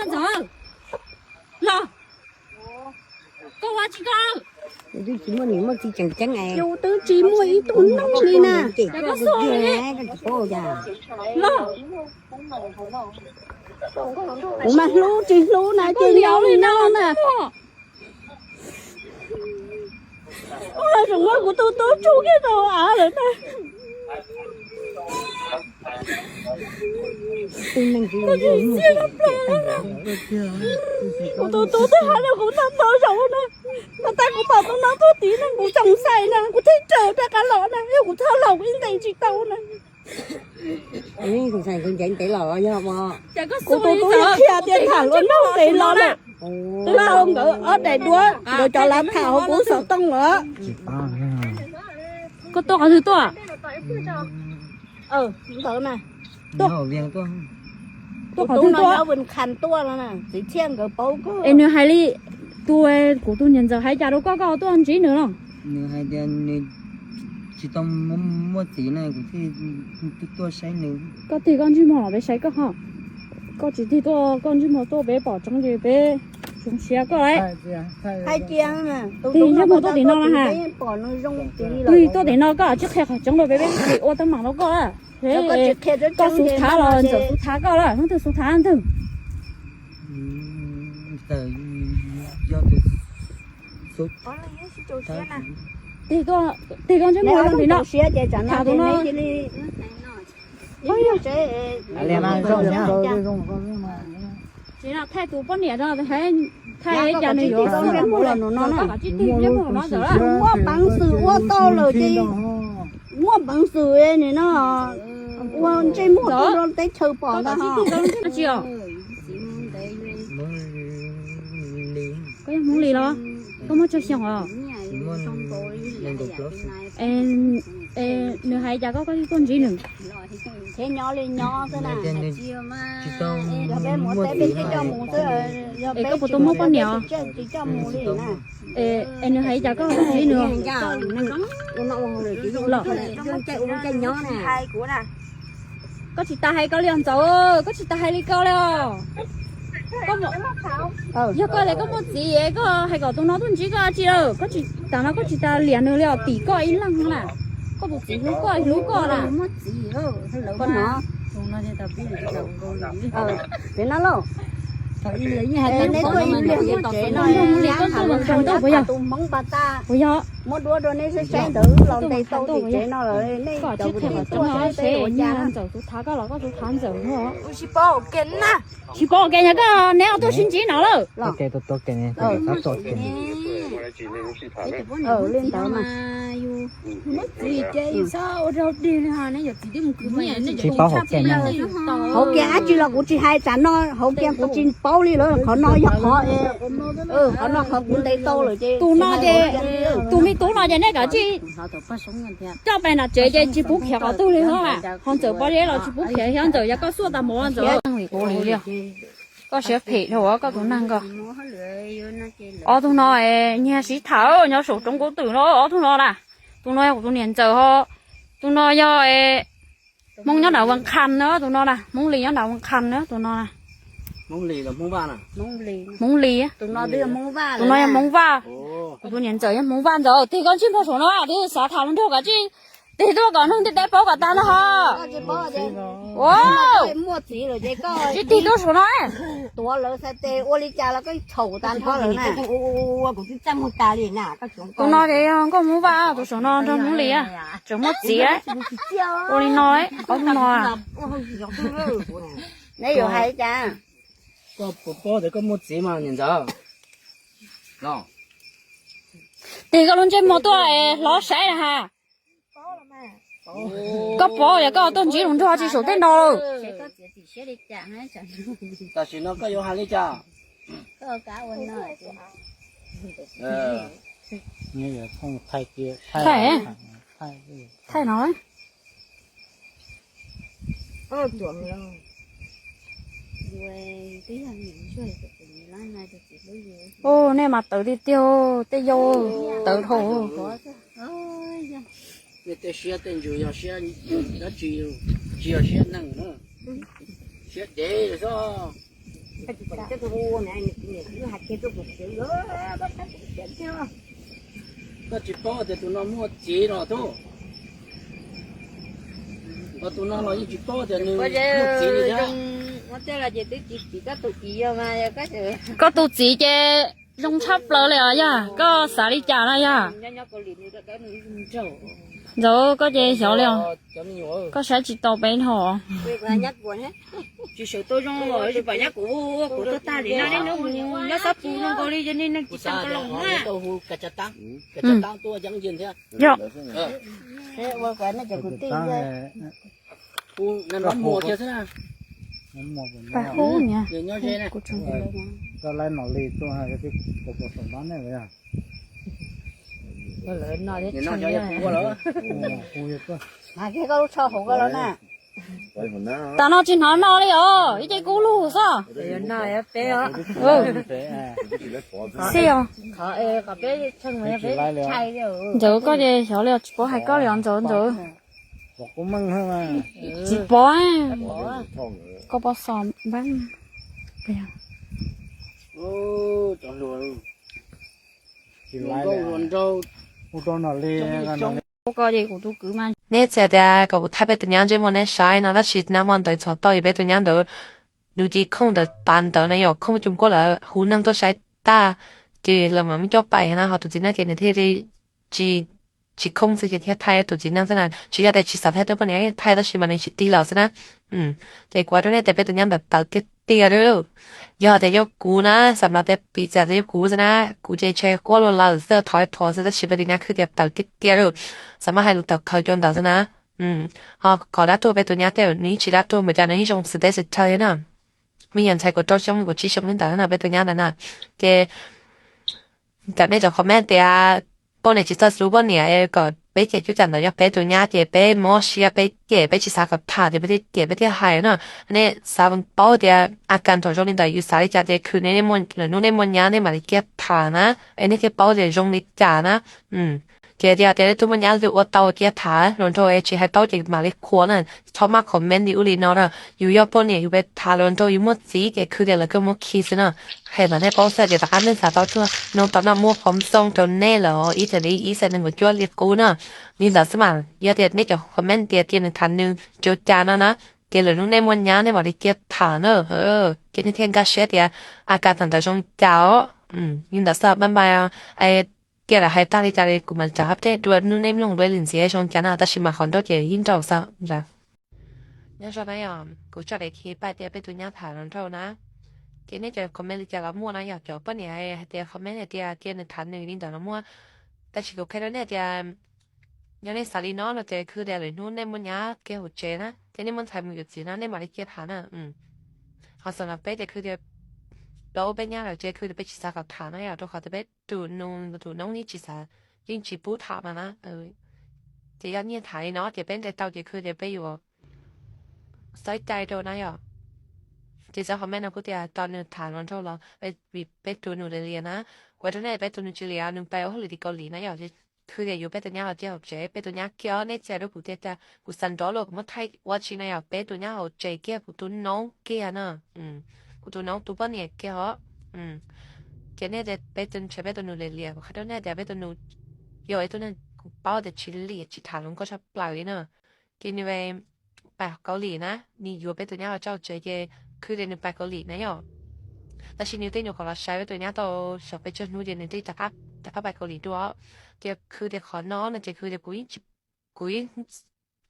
Ntxawm, los, koj ua tsis koj? Twb tsis muaj niam muaj txiv tseem ceeb es, twb tsis muaj ib tug noob li na. Los, kuv mas hlub tsis hlub na ces nyob li no na. Ua zoo muab kuv tus tub tsuj kiag rau av lawm na. Koj tsis txiaj tag plaws. Kuv tus tub twb hais rau kuv tau ntau zaus na, mas tag kuv pom tus no tuaj tid na kuv xyoo xais na kuv thiaj raws rov qab los na, yog kuv txhob los kuv yeej ntes tsis tau na. Kuv tus tub yeej qhia tias tham luag ntev los lawm. Twb tau nkawd ob daim duab, nkawd cov lav tham hauv kuv xov tooj lawm. Koj tuaj qhov twg tuaj? Ntawd na, tuaj qhov twg tuaj? Tuaj los txiv Txhiaj nkawd paub koj. Es nws hais li, tus, kuv tus niam ntxawm hais cas rau koj, koj tuaj ntsib nws los? Nws hais tias nws tsis tau muaj txiv na, kuv thiaj tuaj saib nws. Koj tig koj ntsej muag los peb saib koj ho. Koj tsis tig tuaj koj ntsej muag tuaj peb pom tseeb ces peb zoo siab koj lawm. Tig ntsej muag tuaj tim no los ha. Tig tuaj tim no koj tsis qhia qhov tseeb rau peb, peb ua teeb meem rau koj lawm. Koj xub thav los ntxawm xub thav koj lawm, hnub twg xub thav ntag. Tig koj ntsej muag los tim no. Tham tus no. Tsis no thaij tus poj niam no, thaij cas nws yuav xub thav mus los no, koj tsis tig ntsej muag no ntawd. Muaj peev xwm ua tau lawm ces muaj peev xwm nim no ua ntsej muag tuaj rau teb chaws pom ntag. Koj yog Hmoob Lis los? Koj muaj tsawg xyoo os? Nws hais cas koj, koj thiaj tuaj ntsib nws? Yog peb mus teb peb tsis coj mus xwb, yog peb tsis mus teb peb tsis coj mus li na. Es nws hais cas koj tuaj ntsib nws? Koj tsis tas hais koj li os Ntxawm, koj tsis tas hais li koj li os. Yog koj tias koj muaj txiv, koj hais kom tus no tuaj ntsib koj tsi lawm, koj tsis tas no, koj tsis tas liam nws li os, tim koj ib leeg na. Koj tus txiv hlub koj, hlub koj na. Koj no, peb no lauj, neb tuaj ib pliag tsev no, tus Hmoob pas tas, puas yog? Muab duab rau neb saib saib ntawd los ntes tau tim tsev no lawm, nej cov kwv tij tuaj saib saib ua cas na. Ntxawm tus thav koj los koj tus thav Ntxawm no. Tsis paub ua ke nyog koj, neb ob tug sib ntsib no lawm. Li ntawd mas. Tsis paub hauv kiag, hauv kiag dab tsi los kuv tsis hais, tsam no hauv kiag kuv tsis paub li lawm, qhov no yog qhov, qhov no qhov kuv ntes tau lawm ces. Tus no ces, tus me tub no ces nej kav tsij coj pais nram tsev ces tsis pub khiav qhov twg li os. Ho Ntxawm pob zeb los tsis pub khiav thiab Ntxawm, yog koj xuaj tas mus Ntxawm. Koj siab phem dhau koj tus neeg ko. Ob tug no nyiag sib tham nyob saum roob kub twm no, ob tug no na. Tus no yog kuv tus niam Ntxawm ho, tus no yog Hmoob nyob nram Vas Kham na, tus no na, Hmoob Lis nyob nram Vas Kham na, tus no na. Hmoob Lis, tus no yog Hmoob Vaj, kuv tus niam Ntxawm yog Hmoob Vaj Ntxawm. Tig koj ntsej muag saum no, twb xav tham hluas nraug kom tsis tig tuaj kom neeg ntiaj teb paub kom tag no ho. Tsis tig tuaj saum no. Tus no ces yog nkauj Hmoob Vaj, tus saum no nrog Hmoob Lis, tseem muaj txiv, ua li no, ob tug no. Neb yuav hais cas? Koj puas paub tias koj muaj txiv mas niam Ntxawm? Tig koj lub ntsej muag tuaj hlob saib na ha. Koj paub yog koj tuaj ntsib hluas nraug tsis saum tej no lawm. Tam sim no koj yuav hais li cas? Thaij, thaij no. Ua nej mas tawv tiag tiag, tej yau tawv dhau. Tej siab tej ntsws yog siab dab tsi, tsis yog siab neeg na, siab dev xwb. Koj tsis paub tias tus no muaj txiv los tub? Tus no los yeej tsis paub tias nws muaj txiv li thiab. Koj tus txiv ces zoo tshaj plaws li os yog? Koj xav li cas no yog? Ntxawm, koj ces xyov li os. Koj saib tsis tau peb no. Tsis sawv tau zoo los tsis pom nyab kuv, kuv tuaj tag li no nej hnub nyob xab pus no nkaus li yog nej neeg tsis tau ka los na. Yog. Pab hub niam. Mas koj lub tsho hauv koj los na. Tas no tsis hnov no li os, ib ce kub lug xwb. Xij os. Ntxawm, koj ces xyov li os, tsis paub hais koj li os Ntxawm, Ntxawm. Tsis paub, koj pom xov npab. Koj ces kuv tus kwv mas. Neb txhais tias kom kuv thaij peb tus nyab ntsej muag neb saib no tab sis nag hmo ntawd txhom tau peb tus nyab ntawd, nws cia li khooj ntawd tas ntawd na yom, khooj cov nkuaj lawm, hu neeg tuaj saib tag, ces lawv mam muab coj pais na, ho tus txiv neej ces nws thiaj li tsis, tsis khooj xwb ces thiaj thaij tus txiv neej xwb na, tsis yog tias tsis xav thaij rau poj niam, thaij tab sis mas nws tsis tig los xwb na. Ces kuv hais rau nej tias peb tus nyab ntawd tawv tiag tiag li. Yog tias yog kuv na, xam las tias piv txwv tias yog kuv xwb na, kuv ces ntshe quaj luag lawm xwb, thov thov xwb, tab sis peb tus nyab khwb tias tawv tiag tiag li. Xav mas hais lus tawv qhawv rau ntawd xwb na. Ho qhov dab tuag peb tus nyab tej nws yeej tsis dab tuag, npaum cas nws yeej zoo xwm teb xwm chaw thiab na. Me nyuam ntxhais kaum rau xyoo kaum tsib xyoo li ntawd na peb tus nyab ntawd na. Ces tam nej cov comment tias poj niam tsis txawj hlub poj niam kom peb cem cuj cas ntawd yog peb tus nyab ces peb mob siab peb cem, peb tsis xav kom tham ces peb thiaj cem peb thiaj hais no. Nej xav paub tias a kas thaum zoo li ntawd yus xav li cas ces khwv nej, lwm hnub nej muaj nyab nej mam li kiag tham na, es nej thiaj paub tias zoo li cas na. Ces tias tias nej twb muaj nyab twb ua tau kiag tham hluas nraug es tsis hais paub ces mam li qhuas na. Txhob maj comment li ub li no na. Yus yog poj niam yus pheej tham hluas nraug, yus muaj txiv ces khwv tias lawv kawg muab khi xwb na. Hais ntawd nej paub xwb ces tom qab nej xav tau tuaj no tau noj muaj qhov xoo rau nej lawm ib txhais li ib txhais nees nkaum cuaj li qub na. Li ntawd xwb mas yog tias nej cov comment tias tias nws tham nws ua cas no na, ces lwm hnub nej muaj nyab nej mam li kiag tham na. Ces nej thiaj nkag siab tias a kas thaum ntawd zoo li cas os. Li ntawd xwb, bye bye. Tias lawv hais tag li cas li kuv mam rov update dua hnub nej mloog dua li ntxiv zoo li cas na, tab sis mas qhov nrauj ces yeej nrauj xwb. Nyob zoo na yom, kuv tso daim khi paj tias peb tus nyab tham hluas nraug na. Ces nej cov comment li cas los muaj na, yog cov poj niam hais tias comment hais tias tias nws tham nws li ntawd los muaj. Tab sis kuv qhia rau nej tias yog nej xav li no no ces khwv tias lwm hnub nej muaj nyab kiag hauv tsev na, ces nej muaj ntxhais mus yuav txiv na nej mam li kiag tham na. Ho xam las peb ces khwv tias plaub peb nyab lawm ces khwv tias peb tsis xav kom tham na yom, rau qhov tias peb tus nus tus noob yeej tsis xav, yeej tsis pub tham mas na. Ces yog nyiag tham li no ces peb ntes tau ces khwv tias peb yuav xaiv cai rau na yom. Ces txoj comment no kuj tias tos nws tham hluas nraug los vim peb tus nus liam liam na. Kuv rau nej peb tus nus tsis liam, nws pais ua hauj lwm tim Kaus Lim na yom. Khwv tias yuav peb tus nyab los kiag hauv tsev, peb tus nyab kiag os, nej txia rau kuv tias cas kuv xav nrov luaj kuv muab thaij ua tsi na yom, peb tus nyab hauv tsev kiag kuv tus noob kiag na. Kuv tus noob tus poj niam kiag os. Ces nej tias peb tus ntshe peb tus nus liam liam, kuv qhia rau nej tias peb tus nus yog ib tug neeg kuv paub tias tsis liam tsis tham hluas nkauj tshaj plaws li na. Ces nws pais Kaus Lim na, nws yuav peb tus nyab los tso tsev ces khwv tias nws pais Kaus Lim na yom. Tab sis nws tej nyuam qhuav los saib peb tus nyab tau xyoo peb tsawg hnub ces nws twb rov qab pais Kaus Lim dua. Ces khwv tias qhov no no ces khwv tias kuv yeej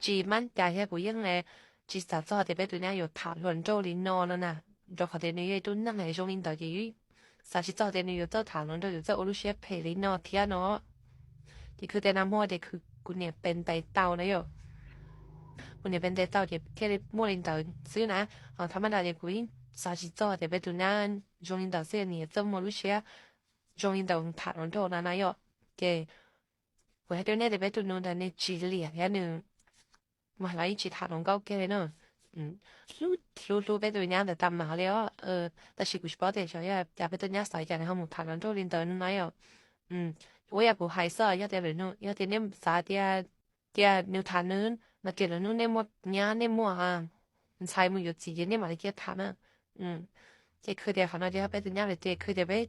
tsis mab cas thiab kuv yeej tsis xav txog tias peb tus nyab yuav tham hluas nraug li no no na. Rau qhov tias nws yog ib tug neeg zoo li ntawd ces xav tsis txog tias nws yuav txawj tham hluas nraug, yuav txawj ua lub siab phem li no thiab no. Ces khwv tias nag hmo ces kuv niam pes ntes tau na yom. Kuv niam pes ntes tau ces thiaj li muaj li ntawd xwb na. Ho thaum maj ntawd ces kuv yeej xav tsis txog tias peb tus nyab zoo li ntawd xwb nws yuav txawj muaj lub siab zoo li ntawd tham hluas nraug no na yom. Ces kuv hais rau nej tias peb tus nus ntawd nws tsis liam thiab nws mas los yeej tsis tham hluas nkauj kiag li na. Hlub hlub peb tus nyab ntawd tas mam li os. Tab sis kuv tsis paub tias xyov yog cas peb tus nyab xav cas nws ho mus tham hluas nraug li ntawd no na yom. Ua yam kuv hais xwb, yog tias lwm hnub yog tias nej xav tias tias nws tham nws no ces lwm hnub nej muaj nyab nej muaj ntxhais mus yuav txiv ces nej mam li kiag tham na. Ces khwv tias qhov no ces yog peb tus nyab lawm ces khwv tias peb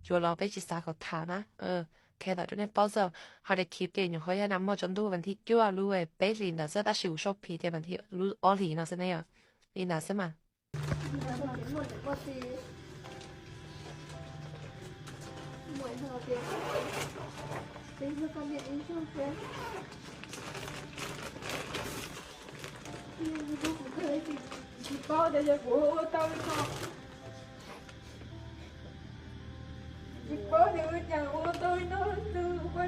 yuav los peb tsis xav kom tham na. Qhia tawm rau nej paub xwb, holiday keep ces nyuam qhuav yog nag hmo tsaus ntuj vas thib cuaj lub peb hlis ntawd xwb, tab sis kuv sau phim tias vas thib lub ob hlis no xwb ne yom. Li ntawd xwb mas. Tsis paub tias yog kuv ua tau li no, tsis paub tias ua cas ua tau li no, tus ua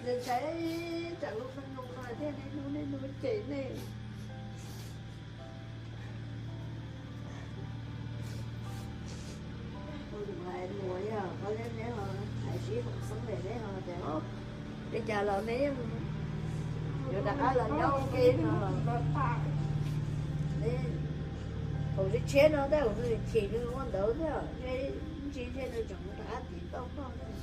Ntshai tsam lub hnub no thiaj li hnub nej hnub cem nej. Ua tus hais lus yog qhov neb ho hais sib haum xeeb li neb ho tias, li cas los neb yeej yuav rov qab los nyob ua ke no los, neb thaum sib tshiab no tab sis nws chim nws ua ntawd thiab, ntshe ntshe nws tseem rov qab tiv tauj koj mus